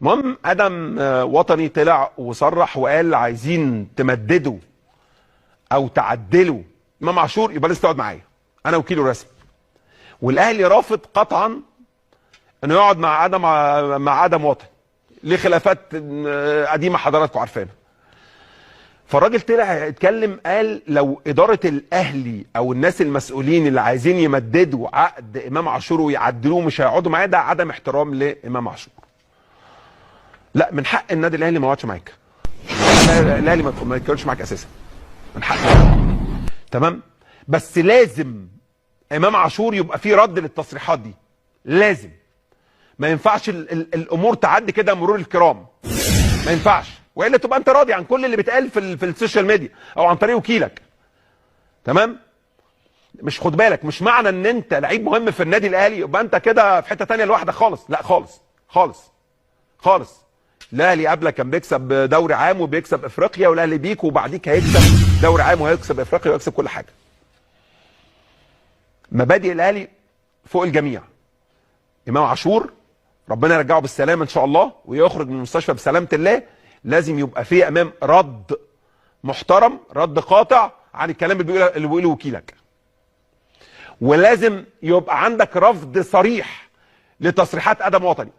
المهم ادم وطني طلع وصرح وقال عايزين تمددوا او تعدلوا امام عاشور، يبقى لازم تقعد معايا انا وكيله الرسمي. والاهلي رافض قطعا انه يقعد مع ادم وطني لخلافات قديمة حضراتكم عارفينها. فالراجل طلع اتكلم قال لو ادارة الاهلي او الناس المسؤولين اللي عايزين يمددوا عقد امام عاشور ويعدلوه مش هيقعدوا معاه، ده عدم احترام لامام عاشور. لا، من حق النادي الاهلي ما يقعدش معاك. الاهلي ما يتكلمش معاك اساسا، من حقه. تمام؟ بس لازم امام عاشور يبقى فيه رد للتصريحات دي، لازم. ما ينفعش الامور تعدي كده مرور الكرام، ما ينفعش، والا تبقى انت راضي عن كل اللي بيتقال في ال social media او عن طريق وكيلك. تمام؟ مش خد بالك، مش معنى ان انت لعيب مهم في النادي الاهلي يبقى انت كده في حتة ثانية لوحدك خالص، لا خالص خالص خالص. الاهلي قبلك كان بيكسب دوري عام وبيكسب افريقيا، والاهلي بيك وبعديك هيكسب دوري عام وهيكسب افريقيا ويكسب كل حاجة. مبادئ الاهلي فوق الجميع. امام عاشور ربنا يرجعه بالسلامة ان شاء الله ويخرج من المستشفى بسلامه الله، لازم يبقى فيه امام رد محترم، رد قاطع عن الكلام اللي بيقوله وكيلك. ولازم يبقى عندك رفض صريح لتصريحات ادم وطني.